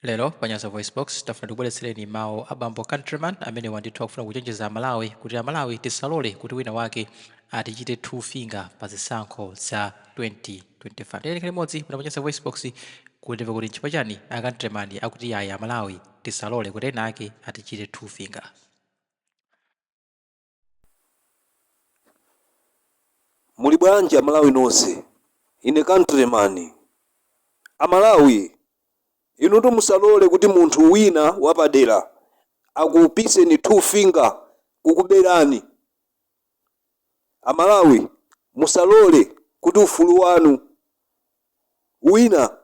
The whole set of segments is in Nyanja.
Lero pa Nyasa VoiceBox tafuna tikubweretsereni mawu a bambo Countryman amene wandithu akufuna kuchenjeza Amalawi kuti Amalawi tisalole kuti wina wake atichite two finger pa zisankho za 2025. Tiyeni limodzi pano pa Nyasa VoiceBox kuti timve kuti nchifukwa chani a Countryman akuti yayi, Amalawi tisalole kuti ena ake atichite two finger. Muli bwanji amalawi nonse? Ine Countryman. Amalawi inutu musalole kuti munthu wina wapadera akupiseni 2 finger kukuberani. Amalawi musalole kuti ufulu wanu wina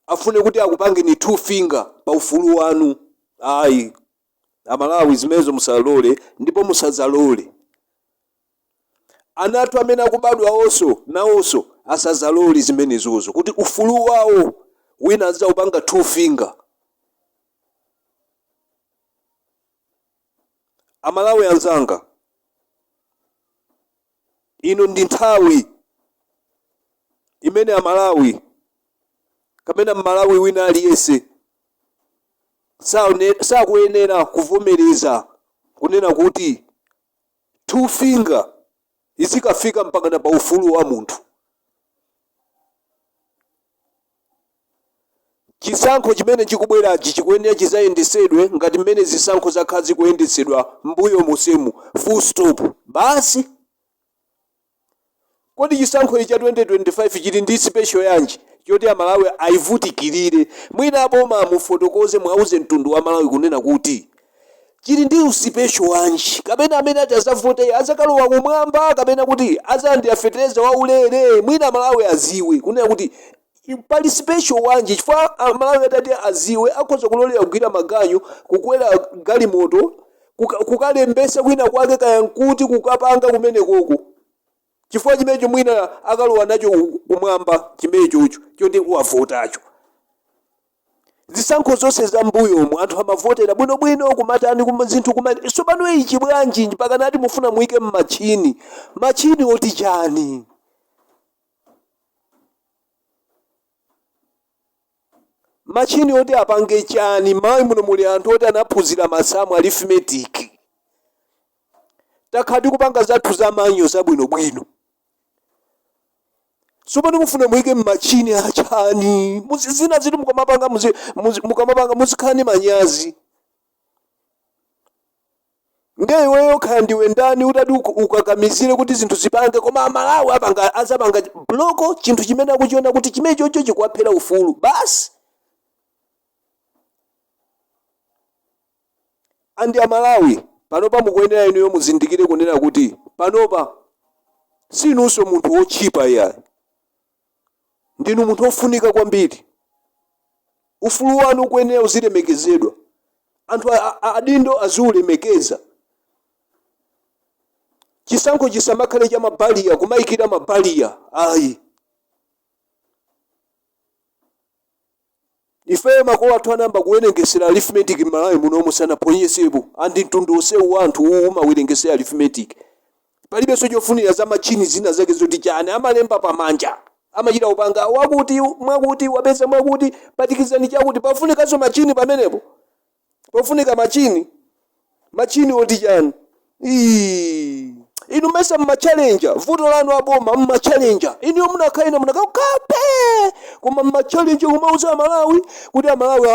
afune kuti akupangeni 2 finger pa ufulu wanu ayi. Amalawi zimenezo musalole ndipo musadzalole. Ana athu amene akubadwawonso nawonso asadzalole zimenezozo kuti ufulu wawo wina azidzaupanga 2 finger. Amalawi anzanga, ino ndi nthawi imene Amalawi kapena Mmalawi wina aliyense sakuyenera kuvomereza kunena kuti 2 finger izikafika mpakana pa ufulu wa munthu. Chisankho chimene chikubwerachi chikuyenera chizayendesedwe ngati mmene zisankho zakhala zikuyendetsedwa mmbuyo monsemu, full stop basi. Kodi chisankho ichi cha 2025 chili ndi special yanji choti amalawi aivutikilire? Mwina aboma mufotokoze muwauze mtundu wa Malawi kunena kuti chili ndi usipesho wanji? Kapena amene ati azavote azakalowa kumwamba kapena kuti azalandira fetereza waulere? Mwina amalawi aziwe kunena kuti pali special wanji chifukwa amalawi atati aziwe akhoza kulolera kugwira maganyu, kukwera galimoto, kukalembesa kwina kwake kaya nkuti kukapanga kumenekoko chifukwa chimenecho mwina akalowa nacho kumwamba chimenechocho choti wavotacho. Zisankho zonse za mbuyomu anthu amavotera bwinobwino kumatani kuma zinthu kuma tsopano ichi bwanji mpakana ati mufuna muike mmatchini matchini oti chani? Machine oti apange chani? Mmalawi muno muli anthu oti anaphunzira masamu, arithmetic. Takhala tikupanga zathu za manual zabwinobwino. Tsopano mufuna muike mmachine achani? Zina ziti mukamapanga mukamapanga muzikhala ndi manyazi. Nde iweyo kaya ndiwe ndani utati ukakamizire kuti zinthu zipange koma amalawi apanga azapanga block chinthu chimene akuchiona kuti chimene chocho chikuwaphera ufulu basi. And amalawi panopa mukuyenera inuyo muzindikire kunena kuti panopa sinunso munthu wotchipa iyayi. Ndinu munthu ofunika kwambiri. Ufulu wanu ukuyenera uzilemekezedwa. Anthu adindo aziulemekeza. Chisankho chisamakhale cha mabaliya, kumayikira mabaliya ayi. Ifeyo makolo athu anayamba kuwerengesera arithmetic m'Malawi munomu sanaphonyesepo and mtundu wonsewu wa anthu uwu umawerengesera arithmetic. Palibenso chofunira za machine zina zake zoti chani amalemba pamanja amachita kupanga wakuti mwakuti wapeza mwakuti patikizani chakuti pafunikanso machine pamenepo? Pofunika machine? Machine oti chani? Iii inu mesa mma-challenger vuto lanu aboma mma-challenger inuyo munakhala ina munakape koma mma-challenger kumauza amalawi kuti amalawi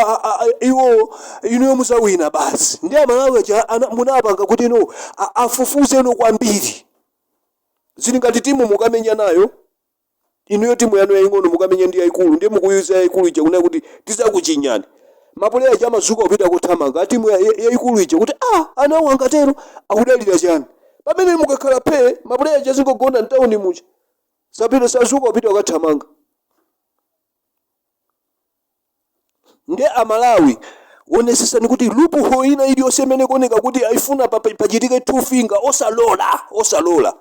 iwo inuyo muzawina basi ndi amalawi aja munapanga kuti ino afufuze ino kwambiri zili ngati timu mukamenya nayo Inuyo timu yanu yaing'ono mukamenya ndi yaikulu ndiye mukuiuza yaikulu ija kunena kuti tizakuchinyani. Mapuleya aja amazuka kupita kothamanga a timu yaikulu ija kuti ah anawo angatero akudalira chani? Pamene mukakhala phee mapuleya aja azingogona mtauni muja sapita sazuka kupita kukathamanga. Nde a Malawi onesesani kuti loophole ina iliyonse imene ikuoneka kuti aifuna pachitike 2 finger osalola osalola.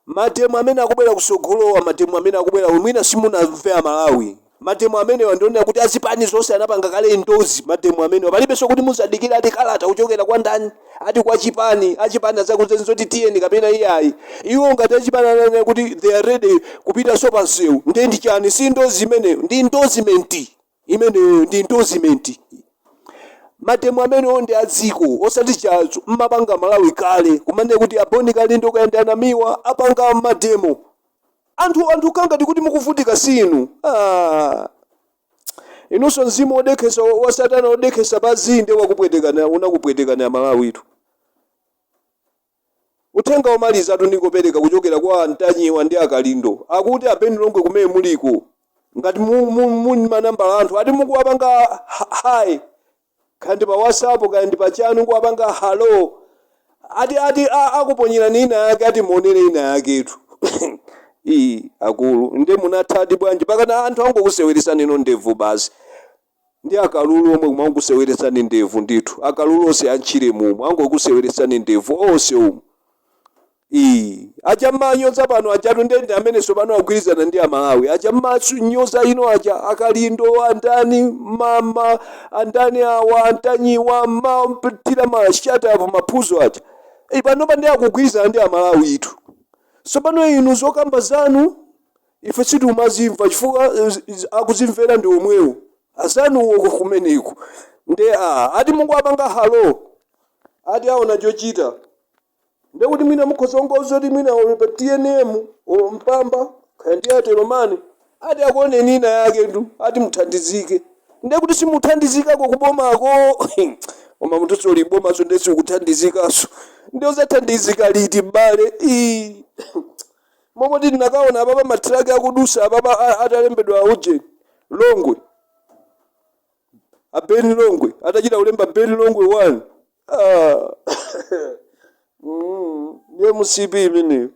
Mademo amene akubwera kusogolowa mademo amene akubwera mwina simunamve amalawi Mademo amenewa ndionera kuti azipani zonse anapanga kale endorse mademo amenewa. Palibenso kuti muzadikira ati kalata kuchokera kwa ndani, ati kwa chipani, achipani azakuuzeni zoti tiyeni kapena iyayi. Iwo ngati achipani ananena kuti they are ready kupitanso pa msewu, ndiye ndi chani? Si endorse imeneyo? Ndi endorsement imeneyo, ndi endorsement. Mademo amenewo ndi adziko, osati chazo mmapanga Malawi kale kumanena kuti aboni Kalindo kayendana miwa apanga mademo. Anthu kangati kuti mukuvutika sinu. Ah. Inunso mzimu wodekhesa wa satana wodekhesa pa zinde wakupwetekana, unakupwetekana Malawitu. Uthenga womaliza ndingopereka kuchokera kwa Ntanyiwa ndi Akalindo, akuti a Ben Longwe, kumene muliko, ngati muli manambala anthu ati mukuwapanga hi kandi pa WhatsApp kandi pa chanu, kuwapanga hello, ati akuponyerani ina yake, ati muonere ina yaketu. Iyi akulu, nde munathadi bwanji pakana anthu angokuseweresani ino ndevu basi, ndi akalulu omwe kumangokuseweresani ndevu ndithu. Akalulu onse antchire mumu angokuseweresani ndevu onse umu. Ii, aja mmanyoza pano ajatu ndende amenenso pano agwirizana ndi Amalawi. Aja mmanyoza ino aja Akalindo, andani mama, andani awa Antanyiwa, mmathira mashatapo maphuzo aja. Panopa ndi akugwirizana ndi Amalawi itu. Tsopano inu zokamba zanu ife sitimazimva chifukwa akuzimvera ndi omwewo azanuwo kumeneko. Nde a ati mungu apanga hello, ati aona chochita, ndekuti mwina mukhoza kungoza kuti mwina uli pa TNM o Mpamba kaya ndi Airtel Money, ati akuoneni ina yake ndu ati muthandizike. Ndekuti simuthandizikako kubomako, koma munthu uli bomaso ndesi ukuthandizikaso, ndi uzathandizika liti m'bale? Ii, momwe ndinakaona apapa matraki akudusa apapa atalembedwa auje Longwe, a Ben Longwe, atachita kulemba Ben Longwe 1. Ah. Ndiye MCP imeneyo.